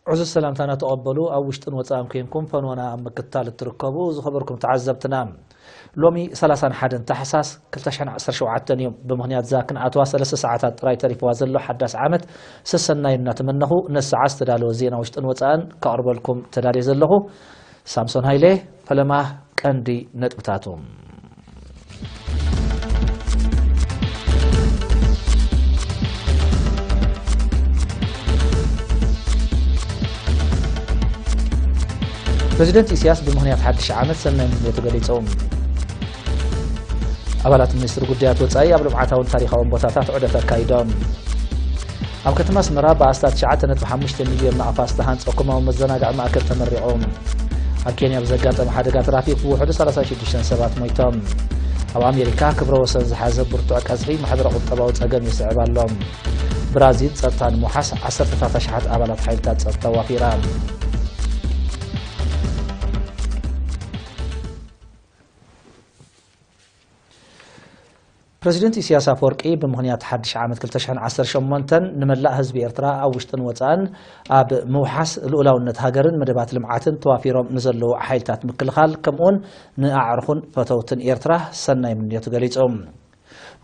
ዕዙዝ ሰላምታና ተቐበሉ። ኣብ ውሽጥን ወጻእን ኮንኩም ፈንዋና ኣብ ምክትታል እትርከቡ ዝኸበርኩም ተዓዘብትና፣ ሎሚ ሰላሳን ሓደን ታሕሳስ ክልተ ሽሕን ዓሰርተ ሸውዓተን እዩ። ብምኽንያት እዛ ክንኣትዋ ሰለስተ ሰዓታት ጥራይ ተሪፍዋ ዘሎ ሓዳስ ዓመት ሰሰናዩ እናተመነኹ፣ ነዚ ሰዓት ዝተዳለወ ዜና ውሽጥን ወጻእን ከቕርበልኩም ተዳልየ ዘለኹ ሳምሶን ሃይለ። ፈለማ ቀንዲ ነጥብታቱ። ፕረዚደንት ኢሳያስ ብምኽንያት ሓድሽ ዓመት ሰናይ ምንዮቱ ገሊጹ። ኣባላት ሚኒስትሪ ጉዳያት ወጻኢ ኣብ ልምዓታውን ታሪኻውን ቦታታት ዑደት ኣካይዶም። ኣብ ከተማ ኣስመራ ብኣስታት ትሽዓተ ነጥቢ ሓሙሽተ ሚልዮን ናቕፋ ዝተሃንጸ ኮማዊ መዘናግዒ ማእከል ተመሪቑ። ኣብ ኬንያ ብዘጋጠመ ሓደጋ ትራፊክ ብውሕዱ ሰላሳ ሽዱሽተ ሰባት ሞይቶም። ኣብ ኣሜሪካ ክብረ ወሰን ዝሓዘ ብርቱዕ ቀዝሒ ማሕበረ ቁጠባዊ ጸገም ይስዕብ ኣሎ። ብራዚል ጸጥታ ንምውሓስ ዓሰርተታት ኣሽሓት ኣባላት ሓይልታት ጸጥታ ዋፊራ። ፕረዚደንት ኢሳያስ ኣፈወርቂ ብምኽንያት ሓድሽ ዓመት ክልተ ሽሕን ዓሰርተ ሸሞንተን ንመላእ ህዝቢ ኤርትራ ኣብ ውሽጥን ወጻእን ኣብ ምውሓስ ልኡላውነት ሃገርን መደባት ልምዓትን ተዋፊሮም ንዘለዉ ሓይልታት ምክልኻል ከምኡውን ንኣዕሩኹን ፈተውትን ኤርትራ ሰናይ ምንዮቱ ገሊጹ።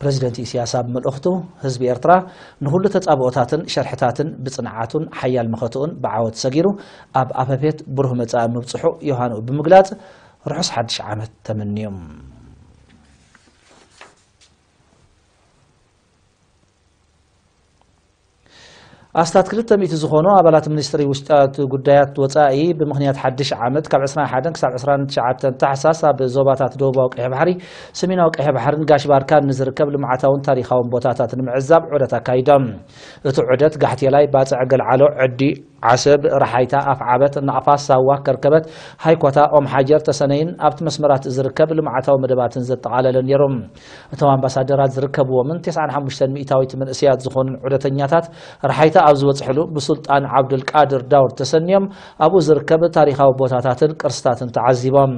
ፕረዚደንት ኢሳያስ ኣብ መልእኽቱ፣ ህዝቢ ኤርትራ ንኹሉ ተጻብኦታትን ሸርሕታትን ብጽንዓቱን ሓያል መኸትኡን ብዓወት ሰጊሩ ኣብ ኣፈፌት ብሩህ መጻኢ ምብጽሑ ዮሃንኡ ብምግላጽ፣ ርሑስ ሓድሽ ዓመት ተመንዮም። ኣስታት ክልተ ሚእቲ ዝኾኑ ኣባላት ሚኒስትሪ ውሽጣት ጉዳያት ወጻኢ ብምኽንያት ሓድሽ ዓመት ካብ ዕስራን ሓደን ክሳብ ዕስራን ትሽዓተን ታሕሳስ ኣብ ዞባታት ደቡባዊ ቀይሕ ባሕሪ፣ ሰሜናዊ ቀይሕ ባሕርን ጋሽ ባርካን ንዝርከብ ልምዓታውን ታሪኻውን ቦታታት ንምዕዛብ ዑደት ኣካይዶም። እቲ ዑደት ጋሕቴላይ፣ ባጽዕ ገልዓሎ፣ ዕዲ፣ ዓሰብ፣ ራሓይታ፣ ኣፍዓበት፣ ናቕፋ፣ ሳዋ፣ ከርከበት፣ ሃይኮታ፣ ኦም ሓጀር፣ ተሰነይን ኣብቲ መስመራት ዝርከብ ልምዓታዊ መደባትን ዘጠቓለለ ነይሩ። እቶም ኣምባሳደራት ዝርከብዎምን ተስዓን ሓሙሽተን ሚእታዊት መንእሰያት ዝኾኑን ዑደተኛታት ራሓይታ ኣብ ዝበጽሕሉ ብሱልጣን ዓብዱልቃድር ዳውድ ተሰንዮም ኣብኡ ዝርከብ ታሪኻዊ ቦታታትን ቅርስታትን ተዓዚቦም።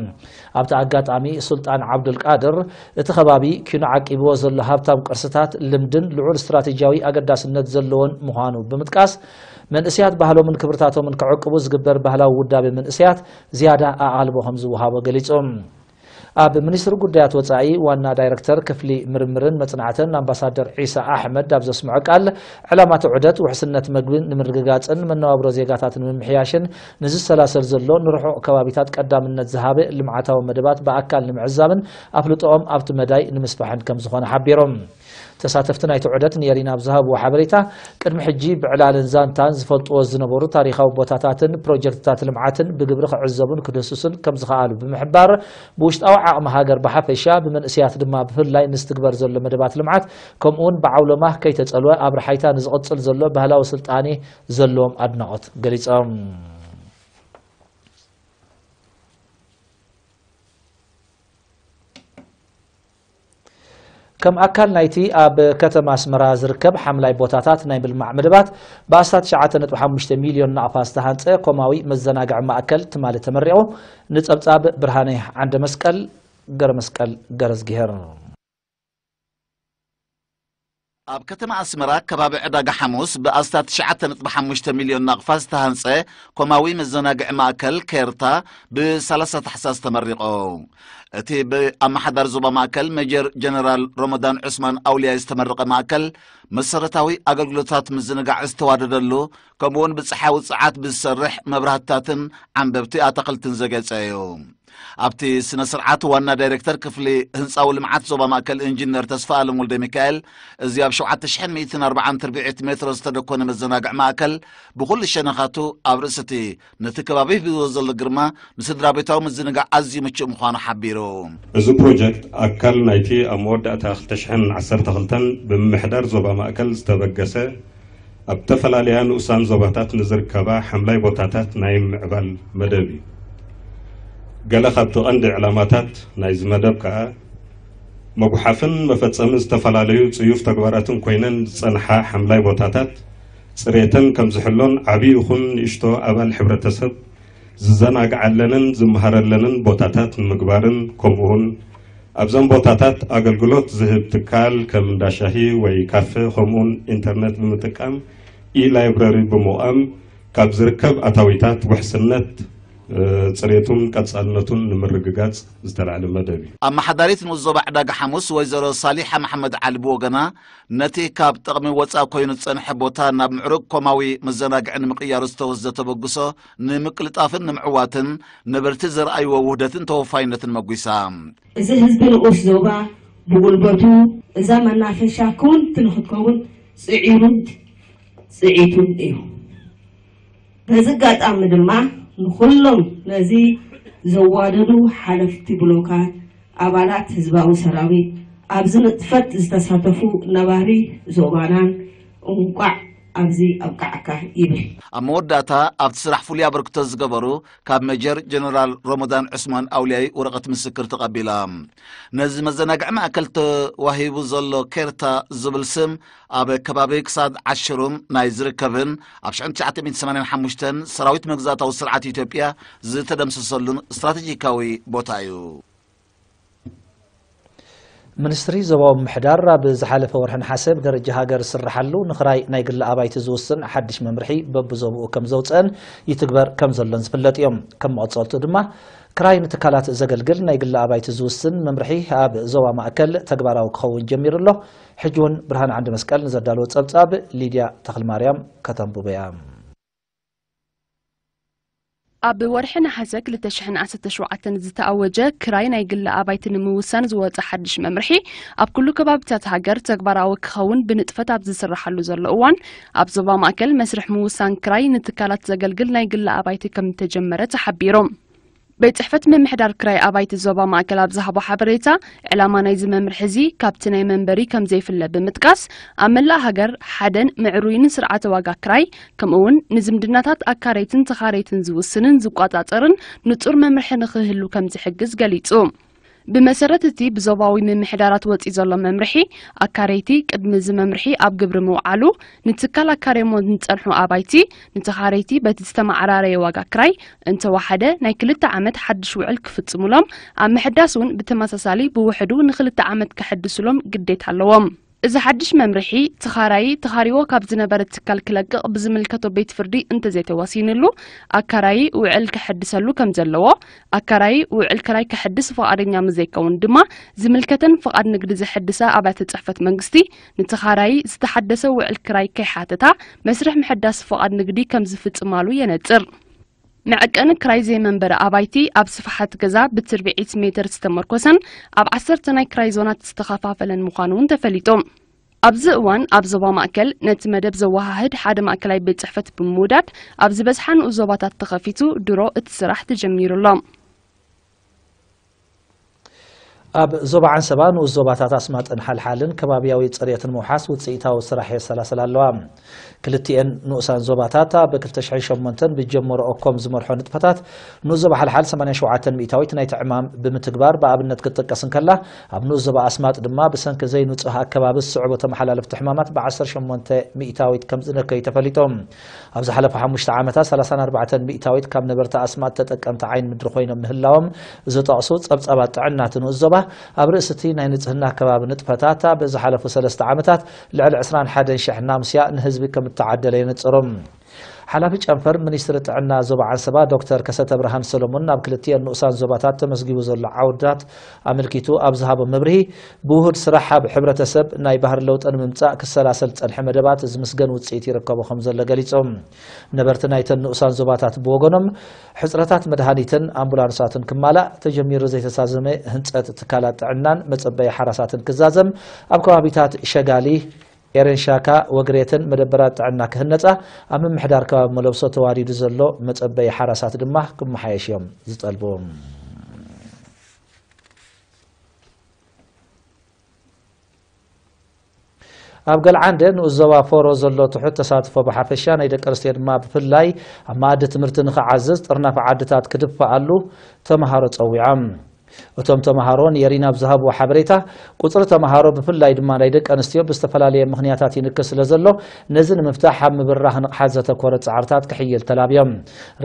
ኣብቲ ኣጋጣሚ ሱልጣን ዓብዱልቃድር እቲ ከባቢ ኪኖ ዓቂብዎ ዘሎ ሃብታም ቅርስታት፣ ልምድን ልዑል ስትራቴጂያዊ ኣገዳስነት ዘለዎን ምዃኑ ብምጥቃስ፣ መንእሰያት ባህሎምን ክብርታቶምን ክዕቅቡ ዝግበር ባህላዊ ውዳቤ መንእሰያት ዝያዳ ኣቓልቦ ከም ዝወሃቦ ገሊጹ። ኣብ ሚኒስትሪ ጉዳያት ወጻኢ ዋና ዳይረክተር ክፍሊ ምርምርን መጽናዕትን ኣምባሳደር ዒሳ ኣሕመድ ኣብ ዘስምዖ ቃል፣ ዕላማ እቲ ዑደት ውሕስነት መግቢ ንምርግጋጽን መነባብሮ ዜጋታት ንምምሕያሽን ንዝሰላሰል ዘሎ ንርሑቕ ከባቢታት ቀዳምነት ዝሃበ ልምዓታዊ መደባት ብኣካል ንምዕዛብን ኣፍልጦኦም ኣብቲ መዳይ ንምስፋሕን ከም ዝኾነ ሓቢሮም። ተሳተፍቲ ናይቲ ዑደት ንኤሪና ኣብ ዝሃብዎ ሓበሬታ፣ ቅድሚ ሕጂ ብዕላልን ዛንታን ዝፈልጥዎ ዝነበሩ ታሪኻዊ ቦታታትን ፕሮጀክትታት ልምዓትን ብግብሪ ክዕዘቡን ክድህስሱን ከም ዝኸኣሉ ብምሕባር፣ ብውሽጣዊ ዓቕሚ ሃገር ብሓፈሻ፣ ብመንእሰያት ድማ ብፍላይ ንዝትግበር ዘሎ መደባት ልምዓት፣ ከምኡውን ብዓውሎማ ከይተጸልወ ኣብ ረሓይታ ንዝቕጽል ዘሎ ባህላዊ ስልጣኔ ዘለዎም ኣድናቖት ገሊጾም። ከም ኣካል ናይቲ ኣብ ከተማ ኣስመራ ዝርከብ ሓምላይ ቦታታት ናይ ምልማዕ መደባት፣ ብኣስታት ትሽዓተ ነጥቢ ሓሙሽተ ሚልዮን ናቕፋ ዝተሃንጸ ኮማዊ መዘናግዒ ማእከል ትማሊ ተመሪቑ። ንጸብጻብ ብርሃነ ዓንደ መስቀል፣ ገረ መስቀል ገረዝግሄር። ኣብ ከተማ ኣስመራ፣ ከባቢ ዕዳጋ ሓሙስ፣ ብኣስታት ትሽዓተ ነጥቢ ሓሙሽተ ሚልዮን ናቕፋ ዝተሃንጸ ኮማዊ መዘናግዒ ማእከል ኬርታ ብሰላሳ ታሕሳስ ተመሪቑ። እቲ ብኣመሓዳሪ ዞባ ማእከል ሜጀር ጀነራል ሮሞዳን ዑስማን ኣውልያ ዝተመረቐ ማእከል፣ መሰረታዊ ኣገልግሎታት ምዝንጋዕ ዝተዋደደሉ፣ ከምኡውን ብጸሓያዊ ጸዓት ብዝሰርሕ መብራህትታትን ዓንበብቲ ኣታኽልትን ዘጌጸ እዩ። ኣብቲ ስነ ስርዓት ዋና ዳይሬክተር ክፍሊ ህንፃዊ ልምዓት ዞባ ማእከል ኢንጂነር ተስፋ ኣለም ወልደ ሚካኤል፣ እዚ ኣብ ሸውዓተ ሽሕን ሚእትን ኣርባዓን ትርብዒት ሜትሮ ዝተደኮነ መዘናግዒ ማእከል ብኹሉ ሸነኻቱ ኣብ ርእሲ እቲ ነቲ ከባቢ ሂብዎ ዘሎ ግርማ ንስድራ ቤታዊ ምዝንጋዕ ኣዝዩ ምቹእ ምዃኑ ሓቢሩ። እዚ ፕሮጀክት ኣካል ናይቲ ኣብ መወዳእታ ክልተ ሽሕን ዓሰርተ ክልተን ብምምሕዳር ዞባ ማእከል ዝተበገሰ ኣብ ዝተፈላለያ ንኡሳን ዞባታት ንዝርከባ ሓምላይ ቦታታት ናይ ምምዕባል መደብ እዩ። ገለ ካብቲ ቀንዲ ዕላማታት ናይዚ መደብ ከኣ፣ መጉሓፍን መፈጸሚ ዝተፈላለዩ ጽዩፍ ተግባራትን ኮይነን ዝጸንሓ ሓምላይ ቦታታት ጽሬተን ከም ዝሕሎን ዓቢ ይኹን ንእሽቶ ኣባል ሕብረተሰብ ዝዘናግዓለንን ዝመሃረለንን ቦታታት ንምግባርን ከምኡውን ኣብዘን ቦታታት ኣገልግሎት ዝህብ ትካል ከም እንዳ ሻሂ ወይ ካፈ ከምኡውን ኢንተርነት ብምጥቃም ኢ-ላይብረሪ ብምቋም ካብ ዝርከብ ኣታዊታት ውሕስነት ጽሬቱን ቀጻልነቱን ንምርግጋጽ ዝተላዕለ መደብ እዩ። ኣመሓዳሪት ንኡስ ዞባ ዕዳጋ ሓሙስ ወይዘሮ ሳሊሓ መሓመድ ዓሊ ብወገና፣ ነቲ ካብ ጥቕሚ ወጻኢ ኮይኑ ዝጸንሐ ቦታ ናብ ምዕሩግ ኮማዊ መዘናግዒ ንምቕያሩ ዝተወስደ ተበግሶ ንምቅልጣፍን ንምዕዋትን ነበርቲ ዘርኣይዎ ውህደትን ተወፋይነትን መጒሳ። እዚ ህዝቢ ንኡስ ዞባ ብጉልበቱ እዛ መናፈሻ ክውንቲ ንክትከውን ጽዒሩን ጽዒቱን እዩ። በዚ ኣጋጣሚ ድማ ንኹሎም ነዚ ዘዋደዱ ሓለፍቲ ብሎካት፣ ኣባላት ህዝባዊ ሰራዊት፣ ኣብዚ ንጥፈት ዝተሳተፉ ነባሪ ዞባናን እንቋዕ ኣብዚ ኣብቃዓካ ይብል። ኣብ መወዳእታ ኣብቲ ስራሕ ፍሉይ ኣበርክቶ ዝገበሩ ካብ ሜጀር ጀነራል ሮሞዳን ዑስማን ኣውልያይ ወረቐት ምስክር ተቐቢላ። ነዚ መዘናግዒ ማእከል ተዋሂቡ ዘሎ ኬርታ ዝብል ስም ኣብ ከባቢ ክሳድ ዓሽሩም ናይ ዝርከብን ኣብ ሽሕን ትሽዓተ ሚእትን ሰማንያን ሓሙሽተን ሰራዊት መግዛእታዊ ስርዓት ኢትዮጵያ ዝተደምሰሰሉን ስትራቴጂካዊ ቦታ እዩ። ሚኒስትሪ ዞባዊ ምምሕዳር ኣብ ዝሓለፈ ወርሒ ነሓሰ ብደረጃ ሃገር ዝስርሓሉ ንኽራይ ናይ ግሊ ኣባይቲ ዝውስን ሓድሽ መምርሒ በብዞብኡ ከም ዘውፅአን ይትግበር ከም ዘሎን ዝፍለጥ እዮም። ከም መቐፀልቱ ድማ ክራይ ንትካላት ዘገልግል ናይ ግሊ ኣባይቲ ዝውስን መምርሒ ኣብ ዞባ ማእከል ተግባራዊ ክኸውን ጀሚሩ ኣሎ። ሕጂ እውን ብርሃን ዓንደ መስቀል ንዘዳለዎ ጸብጻብ ሊድያ ተኽልማርያም ከተንብቦ እያ። ኣብ ወርሒ ነሓሰ ክልተ ሽሕን ዓሰርተ ሸውዓተን ዝተኣወጀ ክራይ ናይ ግሊ ኣባይቲ ንምውሳን ዝወጸ ሓድሽ መምርሒ ኣብ ኩሉ ከባቢታት ሃገር ተግባራዊ ክኸውን ብንጥፈት ኣብ ዝስራሓሉ ዘሎ እዋን፣ ኣብ ዞባ ማእከል መስርሕ ምውሳን ክራይ ንትካላት ዘገልግል ናይ ግሊ ኣባይቲ ከም ዝተጀመረ ተሓቢሩ። ቤት ጽሕፈት ምምሕዳር ክራይ ኣባይቲ ዞባ ማእከል ኣብ ዝሃቦ ሓበሬታ፣ ዕላማ ናይዚ መምርሒ እዚ ካብቲ ናይ መንበሪ ከም ዘይፍለ ብምጥቃስ፣ ኣብ መላእ ሃገር ሓደን ምዕሩይን ስርዓተ ዋጋ ክራይ፣ ከምኡ'ውን ንዝምድናታት ኣካረይትን ተኻረይትን ዝውስንን ዝቆጻጸርን ንጹር መምርሒ ንኽህሉ ከም ዝሕግዝ ገሊጹ። ብመሰረት እቲ ብዞባዊ ምምሕዳራት ወጺኡ ዘሎ መምርሒ፣ ኣካረይቲ ቅድሚ እዚ መምርሒ ኣብ ግብሪ ምውዓሉ፣ ንትካል ኣካርዮሞ ንጸንሑ ኣባይቲ፣ ንተኻረይቲ በቲ ዝተመዓራረየ ዋጋ ክራይ፣ እንተወሓደ ናይ ክልተ ዓመት ሓድሽ ውዕል ክፍጽሙሎም፣ ኣብ ምሕዳስ እውን ብተመሳሳሊ ብውሕዱ ንኽልተ ዓመት ከሐድሱሎም ግዴታ ኣለዎም። እዚ ሓድሽ መምርሒ፣ ተኻራዪ ተኻሪዎ ካብ ዝነበረ ትካል ክለቅቕ ብዝምልከቶ ቤት ፍርዲ እንተዘይተወሲንሉ፣ ኣካራዪ ውዕል ከሐድሰሉ ከም ዘለዎ፣ ኣካራዪ ውዕል ክራይ ከሐድስ ፍቓደኛ ምስ ዘይከውን ድማ፣ ዝምልከተን ፍቓድ ንግዲ ዘሐድሳ ኣብያተ ጽሕፈት መንግስቲ፣ ንተኻራዪ ዝተሓደሰ ውዕል ክራይ ከይሓተታ፣ መስርሕ ምሕዳስ ፍቓድ ንግዲ ከም ዝፍጽማሉ የነጽር። መዐቀኒ ክራይ ዘይመንበሪ ኣባይቲ ኣብ ስፍሓት ገዛ ብትርብዒት ሜትር ዝተመርኮሰን ኣብ ዓሰርተ ናይ ክራይ ዞናት ዝተኸፋፈለን ምዃኑ እውን ተፈሊጡ። ኣብዚ እዋን ኣብ ዞባ ማእከል ነቲ መደብ ዘወሃህድ ሓደ ማእከላይ ቤት ጽሕፈት ብምውዳድ ኣብ ዝበዝሓ ንኡስ ዞባታት ተኸፊቱ ድሮ እቲ ስራሕ ተጀሚሩ ኣሎ። ኣብ ዞባ ዓንሰባ ንኡስ ዞባታት ኣስማጥን ሓልሓልን ከባብያዊ ጽሬትን ምውሓስ ውጽኢታዊ ስራሕ የሰላስላ ኣለዋ። ክልቲኤን ንኡሳን ዞባታት ኣብ ክልተ ሽሕን ሸሞንተን ብጀመረኦ ኮም ዝመርሖ ንጥፈታት ንኡስ ዞባ ሓልሓል ሰማንያን ሸውዓተን ሚእታዊት ናይቲ ዕማም ብምትግባር ብኣብነት ክትጥቀስ እንከላ፣ ኣብ ንኡስ ዞባ ኣስማጥ ድማ ብሰንኪ ዘይንጹህ ኣከባቢ ዝስዕቡ ተመሓላለፍቲ ሕማማት ብ ዓሰርተ ሸሞንተ ሚእታዊት ከም ዝነከዩ ተፈሊጡ። ኣብ ዝሓለፈ ሓሙሽተ ዓመታት ሰላሳን ኣርባዕተን ሚእታዊት ካብ ነበርቲ ኣስማጥ ተጠቀምቲ ዓይኒ ምድሪ ኮይኖም ምህላዎም ዝጠቕሱ ጸብጻባት ጥዕና እቲ ንኡስ ዞባ፣ ኣብ ርእሲ እቲ ናይ ንጽህና ከባቢ ንጥፈታት ኣብ ዝሓለፉ ሰለስተ ዓመታት ልዕሊ ዕስራን ሓደን ሽሕ ናምስያ ንህዝቢ ከም እተዓደለ የነጽሩ። ሓላፊ ጨንፈር ሚኒስትሪ ጥዕና ዞባ ዓንሰባ ዶክተር ከሰተብርሃን ሰሎሞን ናብ ክልቲኤን ንኡሳን ዞባታት ተመዝጊቡ ዘሎ ዓውድታት ኣመልኪቱ ኣብ ዝሃቦ መብርሂ፣ ብውሁድ ስራሕ ኣብ ሕብረተሰብ ናይ ባህሪ ለውጢ ንምምጻእ ክሰላሰል ዝጸንሐ መደባት ዝምስገን ውጽኢት ይርከቦ ከም ዘሎ ገሊጹ። ነበርቲ ናይተን ንኡሳን ዞባታት ብወገኖም፣ ሕጽረታት መድሃኒትን ኣምቡላንሳትን ክማላእ፣ ተጀሚሩ ዘይተዛዘመ ህንጸት ትካላት ጥዕናን መጸበዪ ሓራሳትን ክዛዘም፣ ኣብ ከባቢታት ሸጋሊ፣ ኤረንሻካ፣ ወግሬትን መደበራት ጥዕና ክህነጻ፣ ኣብ ምምሕዳር ከባቢ መለብሶ ተዋዲዱ ዘሎ መጸበዪ ሓራሳት ድማ ክመሓየሽ እዮም ዝጠልቡ። ኣብ ገልዓንደ ንኡስ ዞባ ፎሮ ዘሎ ትሑት ተሳትፎ ብሓፈሻ፣ ናይ ደቂ ኣንስትዮ ድማ ብፍላይ ኣብ መኣዲ ትምህርቲ ንኽዓዝዝ ጥርናፈ ዓድታት ክድፋኣሉ ተምሃሮ ጸዊዖም። እቶም ተምሃሮ ንየሪና ኣብ ዝሃብዎ ሓበሬታ፣ ቁጽሪ ተምሃሮ ብፍላይ ድማ ናይ ደቂ ኣንስትዮ ብዝተፈላለየ ምኽንያታት ይንክስ ስለ ዘሎ፣ ነዚ ንምፍታሕ ኣብ ምብራኽ ንቕሓት ዘተኮረ ጻዕርታት ክሕይል ተላብዮም።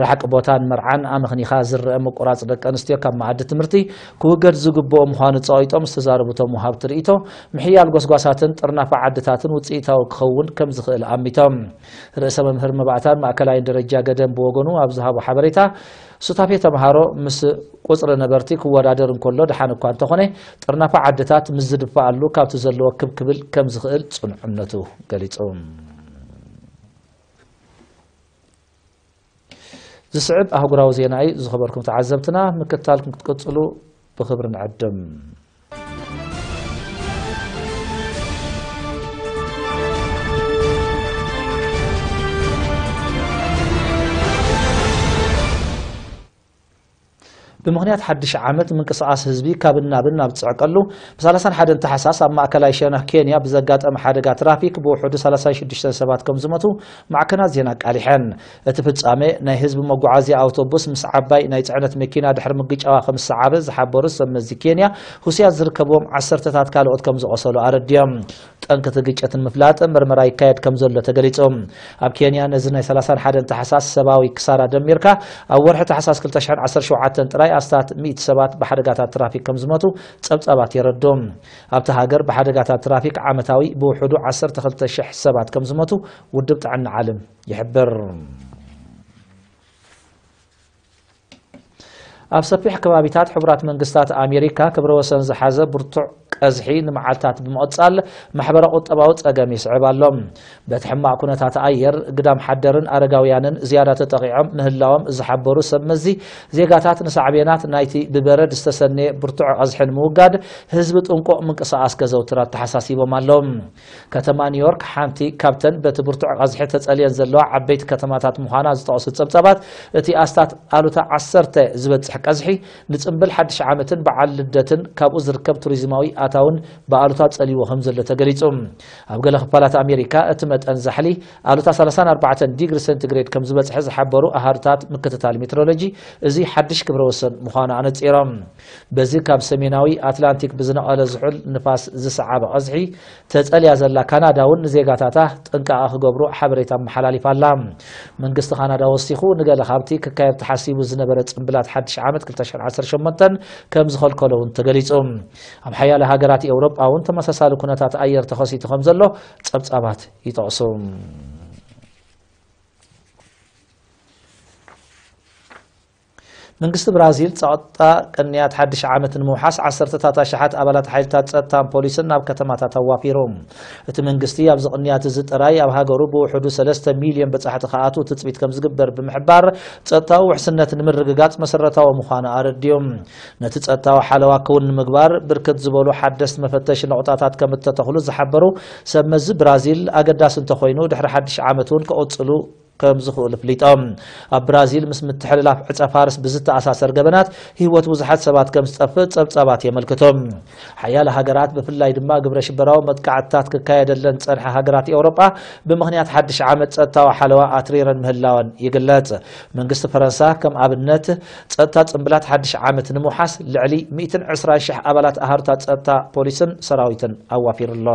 ርሕቂ ቦታን መርዓን ኣመኽኒኻ ዝረአ ምቁራጽ ደቂ ኣንስትዮ ካብ መኣዲ ትምህርቲ ክውገድ ዝግብኦ ምዃኑ ጸቒጦም ዝተዛረቡ እቶም ወሃብቲ ርእይቶ፣ ምሕያል ጎስጓሳትን ጥርናፈ ዓድታትን ውጽኢታዊ ክኸውን ከም ዝኽእል ኣሚቶም። ርእሰ መምህር መባእታን ማእከላይን ደረጃ ገደም ብወገኑ ኣብ ዝሃቦ ሓበሬታ፣ ሱታፌ ተምሃሮ ምስ ቁጽሪ ነበርቲ ክወዳደር እንከሎ ደሓን እኳ እንተኾነ፣ ጥርናፈ ዓድታት ምስ ዝድፍኣሉ ካብቲ ዘለዎ ክብ ክብል ከም ዝኽእል ጽኑዕ እምነቱ ገሊጹ። ዝስዕብ ኣህጉራዊ ዜና እዩ። ዝኸበርኩም ተዓዘብትና፣ ምክትታልኩም ክትቅጽሉ ብኽብሪ ንዕድም። ብምኽንያት ሓድሽ ዓመት ምንቅስቓስ ህዝቢ ካብን ናብን ኣብ ዝጽዕቀሉ፣ ብ31 ታሕሳስ ኣብ ማእከላይ ሸነኽ ኬንያ ብዘጋጠመ ሓደጋ ትራፊክ ብውሕዱ ሰላሳን ሽዱሽተን ሰባት ከም ዝሞቱ ማዕከናት ዜና ኣቃሊሐን። እቲ ፍጻመ ናይ ህዝቢ መጓዓዝያ ኣውቶቡስ ምስ ዓባይ ናይ ጽዕነት መኪና ድሕሪ ምግጫዋ ከም ዝሰዓበ ዝሓበሩ ሰብ መዚ ኬንያ፣ ሁስያት ዝርከብዎም ዓሰርተታት ካልኦት ከም ዝቖሰሉ ኣረድዮም። ጠንቂ እቲ ግጭት ንምፍላጥ ምርመራ ይካየድ ከም ዘሎ ተገሊጹ። ኣብ ኬንያ ነዚ ናይ ሰላሳን ሓደን ታሕሳስ ሰብኣዊ ክሳራ ደሚርካ፣ ኣብ ወርሒ ታሕሳስ ክልተ ሽሕን ዓሰርተ ሸውዓተን ጥራይ ኣስታት ሚእቲ ሰባት ብሓደጋታት ትራፊክ ከም ዝሞቱ ጸብጻባት የረድኡ። ኣብቲ ሃገር ብሓደጋታት ትራፊክ ዓመታዊ ብውሕዱ ዓሰርተ ክልተ ሽሕ ሰባት ከም ዝሞቱ ውድብ ጥዕና ዓለም ይሕብር። ኣብ ሰፊሕ ከባቢታት ሕቡራት መንግስታት ኣሜሪካ ክብረ ወሰን ዝሓዘ ብርቱዕ ቀዝሒ ንመዓልታት ብምቕጻል፣ ማሕበረ ቁጠባዊ ጸገም ይስዕብ ኣሎ። በቲ ሕማቕ ኩነታት ኣየር፣ ግዳም ሓደርን ኣረጋውያንን ዝያዳ ተጠቒዖም ምህላዎም ዝሓበሩ ሰብ መዚ፣ ዜጋታት ንሳዕቤናት ናይቲ ብበረድ ዝተሰነየ ብርቱዕ ቀዝሒ ንምውጋድ፣ ህዝቢ ጥንቁቕ ምንቅስቓስ ከዘውትር ኣተሓሳሲቦም ኣለዉ። ከተማ ኒውዮርክ ሓንቲ ካብተን በቲ ብርቱዕ ቀዝሒ ተጸልየን ዘለዋ ዓበይቲ ከተማታት ምዃና ዝጠቕሱ ጸብጻባት፣ እቲ ኣስታት ኣሉታ ዓሰርተ ዝበጽሕ ቀዝሒ፣ ንጽምብል ሓድሽ ዓመትን በዓል ልደትን ካብኡ ዝርከብ ቱሪዝማዊ ኣታውን ብኣሉታ ጸልይዎ ከም ዘሎ ተገሊጹ። ኣብ ገለ ክፋላት ኣሜሪካ እቲ መጠን ዛሕሊ ኣሉታ ሰላሳን ኣርባዕተን ዲግሪ ሴንቲግሬድ ከም ዝበጽሐ ዝሓበሩ ኣሃዱታት ምክትታል ሜትሮሎጂ፣ እዚ ሓድሽ ክብረ ወሰን ምዃኑ ኣነጺሮም። በዚ ካብ ሰሜናዊ ኣትላንቲክ ብዝነቐለ ዝሑል ንፋስ ዝሰዓበ ቀዝሒ፣ ተጸልያ ዘላ ካናዳ እውን ንዜጋታታ ጥንቃቐ ክገብሩ ሓበሬታ ኣመሓላሊፋ ኣላ። መንግስቲ ካናዳ ወሲኹ፣ ንገለ ካብቲ ክካየድ ተሓሲቡ ዝነበረ ጽምብላት ሓድሽ ዓመት ክልተ ሽሕን ዓሰርተ ሸሞንተን ከም ዝኸልከሎ እውን ተገሊጹ። ኣብ ሓያለ ሃገራት ኤውሮጳ እውን ተመሳሳሊ ኩነታት ኣየር ተኸሲቱ ከም ዘሎ ጸብጻባት ይጠቕሱ። መንግስቲ ብራዚል ጸቕጣ ቅንያት ሓድሽ ዓመት ንምውሓስ ዓሰርተታት ኣሽሓት ኣባላት ሓይልታት ጸጥታን ፖሊስን ናብ ከተማታት ኣዋፊሩ። እቲ መንግስቲ ኣብዚ ቅንያት እዚ ጥራይ ኣብ ሃገሩ ብውሕዱ ሰለስተ ሚልዮን በጻሕቲ ክኣትዉ ትጽቢት ከም ዝግበር ብምሕባር፣ ጸጥታዊ ውሕስነት ንምርግጋጽ መሰረታዊ ምዃኑ ኣረድዩ። ነቲ ጸጥታዊ ሓለዋ ክውን ንምግባር ብርክት ዝበሉ ሓደስቲ መፈተሺ ነቑጣታት ከም እተተኽሉ ዝሓበሩ ሰብ መዚ ብራዚል፣ ኣገዳሲ እንተኾይኑ ድሕሪ ሓድሽ ዓመት እውን ክቕጽሉ ከም ዝኽእሉ ኣፍሊጦም። ኣብ ብራዚል ምስ ምትሕልላፍ ዕጸ ፋርስ ብዝተኣሳሰር ገበናት ህይወት ብዙሓት ሰባት ከም ዝጠፍእ ጸብጻባት የመልክቱ። ሓያለ ሃገራት ብፍላይ ድማ ግብረ ሽበራዊ መጥቃዕትታት ክካየደለን ዝጸንሐ ሃገራት ኤውሮጳ ብምኽንያት ሓድሽ ዓመት ጸጥታዊ ሓለዋ ኣትሪረን ምህላወን ይግለጽ። መንግስቲ ፈረንሳ ከም ኣብነት ጸጥታ ጽምብላት ሓድሽ ዓመት ንምውሓስ ልዕሊ ሚእትን ዕስራን ሽሕ ኣባላት ኣሃዱታት ጸጥታ ፖሊስን ሰራዊትን ኣዋፊሩ ኣሎ።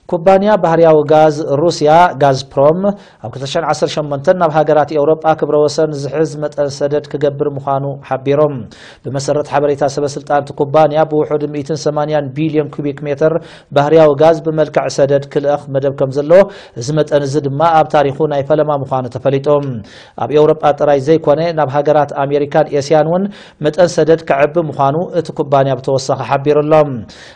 ኩባንያ ባህርያዊ ጋዝ ሩስያ ጋዝፕሮም ኣብ ክልተ ሽሕን ዓሰርተ ሸሞንተን ናብ ሃገራት ኤውሮጳ ክብረ ወሰን ዝሕዝ መጠን ሰደድ ክገብር ምዃኑ ሓቢሮም። ብመሰረት ሓበሬታ ሰበ ስልጣን እቲ ኩባንያ ብውሑድ ሚእትን ሰማንያን ቢልዮን ኩቢክ ሜትር ባህርያዊ ጋዝ ብመልክዕ ሰደድ ክልእኽ መደብ ከም ዘለዎ፣ እዚ መጠን እዚ ድማ ኣብ ታሪኹ ናይ ፈለማ ምዃኑ ተፈሊጡ። ኣብ ኤውሮጳ ጥራይ ዘይኮነ ናብ ሃገራት ኣሜሪካን ኤስያን እውን መጠን ሰደድ ክዕቢ ምዃኑ እቲ ኩባንያ ብተወሳኺ ሓቢሩ ኣሎ።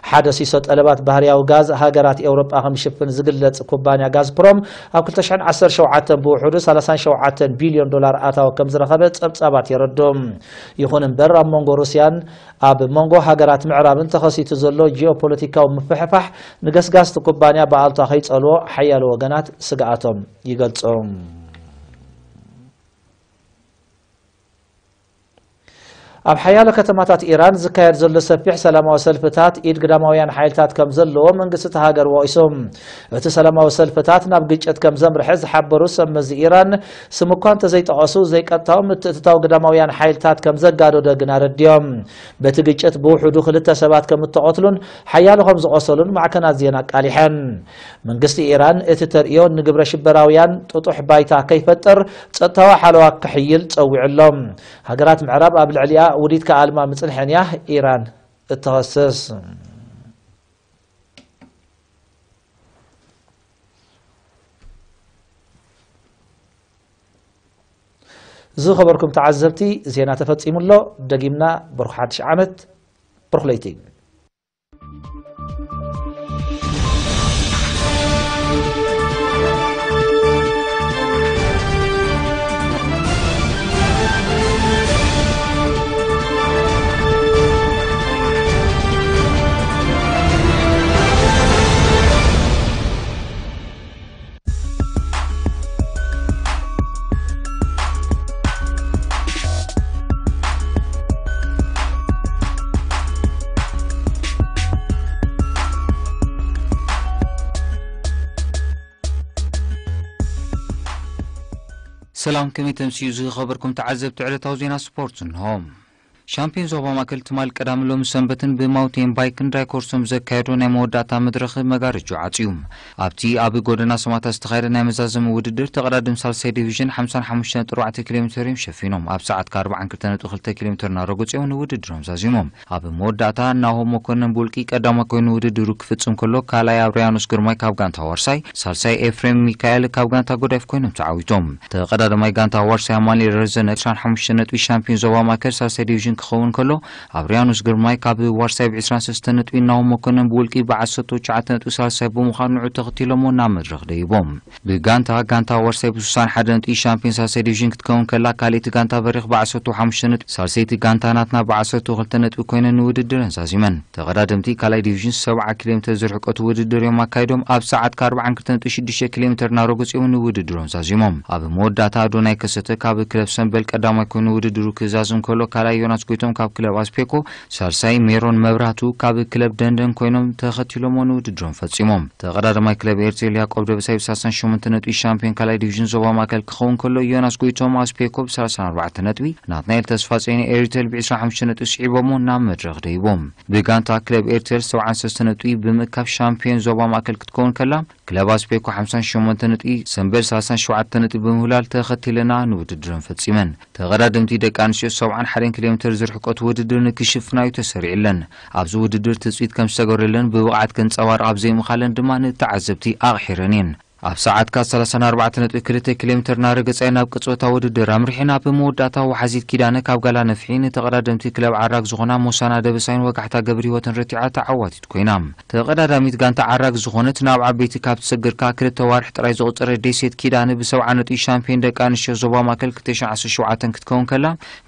ሓደ ሲሶ ጠለባት ባህርያዊ ጋዝ ሃገራት ኤውሮጳ ከም ዝሽፍን ዝግለጽ ኩባንያ ጋዝፕሮም ኣብ ክልተ ሽሕን ዓሰርተ ሸውዓተን ብውሕዱ ሰላሳን ሸውዓተን ቢልዮን ዶላር ኣታዊ ከም ዝረኸበ ጸብጻባት የረድኡ። ይኹን እምበር ኣብ መንጎ ሩስያን ኣብ መንጎ ሃገራት ምዕራብን ተኸሲቱ ዘሎ ጂኦፖለቲካዊ ምፍሕፋሕ ንገስጋስቲ ኩባንያ ብኣሉታ ከይጸልዎ ሓያሎ ወገናት ስግኣቶም ይገልጹ። ኣብ ሓያሎ ከተማታት ኢራን ዝካየድ ዘሎ ሰፊሕ ሰላማዊ ሰልፍታት ኢድ ግዳማውያን ሓይልታት ከም ዘለዎ መንግስቲ እቲ ሃገር ወቒሱ። እቲ ሰላማዊ ሰልፍታት ናብ ግጭት ከም ዘምርሐ ዝሓበሩ ሰብ መዚ ኢራን፣ ስም እኳ እንተዘይጠቐሱ፣ ዘይቀጥታዊ ምትእትታው ግዳማውያን ሓይልታት ከም ዘጋደዶ ግን ኣረዲዮም። በቲ ግጭት ብውሕዱ ክልተ ሰባት ከም እተቐትሉን ሓያሎ ከም ዝቖሰሉን ማዕከናት ዜና ኣቃሊሐን። መንግስቲ ኢራን እቲ ተርእዮ ንግብረ ሽበራውያን ጥጡሕ ባይታ ከይፈጥር ጸጥታዊ ሓለዋ ክሕይል ጸዊዑ ኣሎ። ሃገራት ምዕራብ ኣብ ልዕሊኣ ውዲት ክኣልማ ምጽንሐን እያ ኢራን እትኸስስ። ዝኸበርኩም ተዓዘብቲ፣ ዜና ተፈጺሙ ኣሎ። ደጊምና ብሩኽ ሓድሽ ዓመት፣ ብሩኽ ለይቲ። ሰላም፣ ከመይ ተምስዩ ዝኸበርኩም ተዓዘብቲ ዕለታዊ ዜና ስፖርት እንሆ። ሻምፒዮን ዞባ ማእከል ትማል ቀዳም ሎሚ ሰንበትን ብማውንቴን ባይክን ዳይኮርሶም ዘካየዶ ናይ መወዳእታ መድረኽ መጋረጆ ዓጽዩ። ኣብቲ ኣብ ጎደና ሰማእታት ዝተኻየደ ናይ መዛዘሚ ውድድር ተቐዳድም ሳልሳይ ዲቪዥን ሓምሳን ሓሙሽተን ነጥቢ ኣርባዕተ ኪሎ ሜትር እዮም ሸፊኖም። ኣብ ሰዓት ከ ኣርባዓን ክልተ ነጥቢ ክልተ ኪሎ ሜትር እናረገጹ እዮም ንውድድሮም ዛዚሞም። ኣብ መወዳእታ ናሆም መኮንን ብውልቂ ቀዳማይ ኮይኑ ውድድሩ ክፍጽም ከሎ፣ ካልኣይ ኣብርያኖስ ግርማይ ካብ ጋንታ ዋርሳይ፣ ሳልሳይ ኤፍሬም ሚካኤል ካብ ጋንታ ጎዳይፍ ኮይኖም ተዓዊቶም። ተቐዳዳማይ ጋንታ ዋርሳይ ኣማኑኤል ረዘነ ዕስራን ሓሙሽተን ነጥቢ ሻምፒዮን ዞባ ማእከል ሳልሳይ ዲቪዥን ክኸውን ከሎ፣ ኣብርያኖስ ግርማይ ካብ ዋርሳይ ብ ዕስራን ሰለስተን ነጥቢ፣ ናሆም መኮንን ብውልቂ ብ ዓሰርተ ትሽዓተ ነጥቢ ሳልሳይ ብምዃን ንዑ ተኸቲሎሞ ናብ መድረኽ ደይቦም። ብጋንታ፣ ጋንታ ዋርሳይ ብ ስሳን ሓደ ነጥቢ ሻምፒዮን ሳልሳይ ዲቪዥን ክትከውን ከላ፣ ካልኣይቲ ጋንታ በሪኽ ብ ዓሰርተ ሓሙሽተ ነጥቢ፣ ሳልሰይቲ ጋንታ ናትና ብ ዓሰርተ ክልተ ነጥቢ ኮይነን ንውድድረን ዛዚመን። ተቐዳደምቲ ካልኣይ ዲቪዥን ሰብዓ ኪሎ ሜትር ዝርሕቀቱ ውድድር እዮም ኣካይዶም። ኣብ ሰዓት ከ ኣርባዓን ክልተ ነጥቢ ሽዱሽተ ኪሎ ሜትር እናረገጹ እዮም ንውድድሮም ዛዚሞም። ኣብ መወዳእታ ኣዶናይ ከሰተ ካብ ክለብ ሰምበል ቀዳማይ ኮይኑ ውድድሩ ክዛዝም ከሎ፣ ካልኣይ ዮናስ ጎይቶም ካብ ክለብ ኣስፔኮ፣ ሳልሳይ ሜሮን መብራህቱ ካብ ክለብ ደንደን ኮይኖም ተኸቲሎሞ ንውድድሮም ፈጺሞም። ተቐዳዳማይ ክለብ ኤርቴል ያዕቆብ ደበሳይ ብ ሰላሳን ሸሞንተ ነጥቢ ሻምፒዮን ካልኣይ ዲቪዥን ዞባ ማእከል ክኸውን ከሎ፣ ዮናስ ጎይቶም ኣስፔኮ ብ ሰላሳን ኣርባዕተን ነጥቢ፣ ናትናኤል ተስፋጼን ኤሪቴል ብ ዕስራን ሓሙሽተን ነጥቢ ስዒቦሞ ናብ መድረኽ ደይቦም። ብጋንታ ክለብ ኤርቴል ሰብዓን ሰለስተን ነጥቢ ብምእካብ ሻምፒዮን ዞባ ማእከል ክትከውን ከላ፣ ክለብ ኣስፔኮ ሓምሳን ሸሞንተ ነጥቢ፣ ሰምበል ሰላሳን ሸውዓተን ነጥቢ ብምውላል ተኸቲለና ንውድድረን ፈጺመን። ተቐዳደምቲ ደቂ ኣንስትዮ ሰብዓን ሓደን ኪሎ ሜትር ዝርሕቀቱ ውድድር ንክሽፍናዩ ተሰሪዕለን። ኣብዚ ውድድር ትጽቢት ከም ዝተገብረለን ብብቕዓት ከንጸባርቓ ኣብ ዘይምኻለን ድማ ንተዓዘብቲ ኣቕሒረን እየን። ኣብ ሰዓት ከ ሰላሳን ኣርባዕተን ነጥቢ ክልተ ኪሎ ሜትር እናረገጻ ናብ ቅጽበታ ውድድር ኣምሪሕና። ኣብ መወዳእታ ወሓዚት ኪዳነ ካብ ጋላ ነፍሒ ንተቐዳደምቲ ክለብ ዓራግ ዝኾና ሞሳና ደበሳይን ወጋሕታ ገብረ ህይወትን ረቲዓ ተዓዋቲት ኮይና። ተቐዳዳሚት ጋንታ ዓራግ ዝኾነት ናብ ዓበይቲ ካብ ትሰግር ከኣ ክልተ ዋርሕ ጥራይ ዘቑጸረት ደሴት ኪዳነ ብሰብዓ ነጥቢ ሻምፒዮን ደቂ ኣንስትዮ ዞባ ማእከል ክልተ ሽሕን ዓሰርተ ሸውዓተን ክትከውን ከላ፣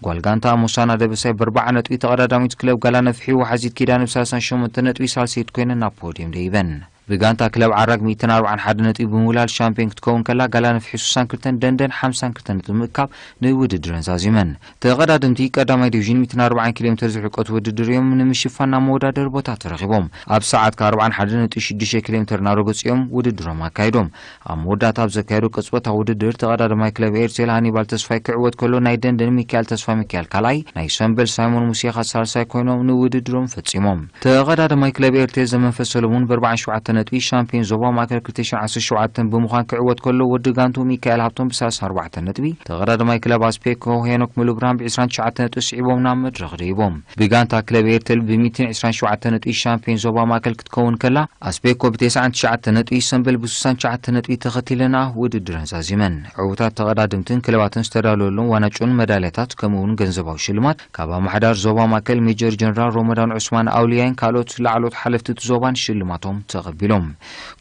ጓል ጋንታ ሞሳና ደበሳይ ብኣርባዓ ነጥቢ ተቐዳዳሚት ክለብ ጋላ ነፍሒ ወሓዚት ኪዳነ ብሰላሳን ሸሞንተ ነጥቢ ሳልሰይቲ ኮይነን ናብ ፖድየም ደይበን። ብጋንታ ክለብ ዓራግ ሚእትን ኣርባዓን ሓደ ነጥቢ ብምውላድ ሻምፒዮን ክትከውን ከላ፣ ጋላ ነፍሒ ስሳን ክልተን ደንደን ሓምሳን ክልተን ነጥቢ ምእካብ ንውድድረን ዛዚመን። ተቐዳደምቲ ቀዳማይ ዲቪዥን ሚእትን ኣርባዓን ኪሎ ሜትር ዝርሕቀቱ ውድድር እዮም ንምሽፋን ናብ መወዳደሪ ቦታ ተረኺቦም። ኣብ ሰዓት ከ ኣርባዓን ሓደ ነጥቢ ሽዱሽተ ኪሎ ሜትር እናረገጹ እዮም ውድድሮም ኣካይዶም። ኣብ መወዳእታ ኣብ ዘካየዶ ቅጽበታዊ ውድድር ተቐዳዳማይ ክለብ ኤርቴል ሃኒባል ተስፋይ ክዕወት ከሎ፣ ናይ ደንደን ሚካኤል ተስፋ ሚካኤል ካልኣይ፣ ናይ ሰምበል ሳይሞን ሙሴኻ ሳልሳይ ኮይኖም ንውድድሮም ፈጺሞም። ተቐዳዳማይ ክለብ ኤርቴል ዘመንፈስ ሰለሙን ብ ኣርባዓን ሸውዓተን ነጥቢ ሻምፒዮን ዞባ ማእከል ክልተ ሽሕን ዓሰርተ ሸውዓተን ብምዃን ክዕወት ከሎ፣ ወዲ ጋንቱ ሚካኤል ሃብቶም ብ ሰላሳን ኣርባዕተን ነጥቢ፣ ተቐዳዳማይ ክለብ ኣስፔኮ ሄኖክ ሙሉብርሃን ብ ዕስራን ትሽዓተን ነጥቢ ስዒቦም ናብ መድረኽ ደይቦም። ብጋንታ ክለብ ኤርቴል ብ ሚእትን ዕስራን ሸውዓተን ነጥቢ ሻምፒዮን ዞባ ማእከል ክትከውን ከላ፣ ኣስፔኮ ብ ተስዓን ትሽዓተን ነጥቢ፣ ሰምበል ብ ስሳን ትሽዓተን ነጥቢ ተኸቲለና ውድድረን ዛዚመን። ዕዉታት ተቐዳደምትን ክለባትን ዝተዳለወሎም ዋንጫን መዳልያታት ከምኡ እውን ገንዘባዊ ሽልማት ካብ ኣማሕዳር ዞባ ማእከል ሜጀር ጀነራል ሮመዳን ዑስማን ኣውልያይን ካልኦት ላዕሎት ሓለፍቲ እቲ ዞባን ሽልማቶም ተቐቢሎም።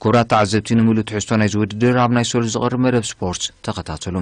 ክቡራት ተዓዘብቲ፣ ንምሉእ ትሕዝቶ ናይዚ ውድድር ኣብ ናይ ሶል ዝቐርብ መደብ ስፖርት ተኸታተሉ።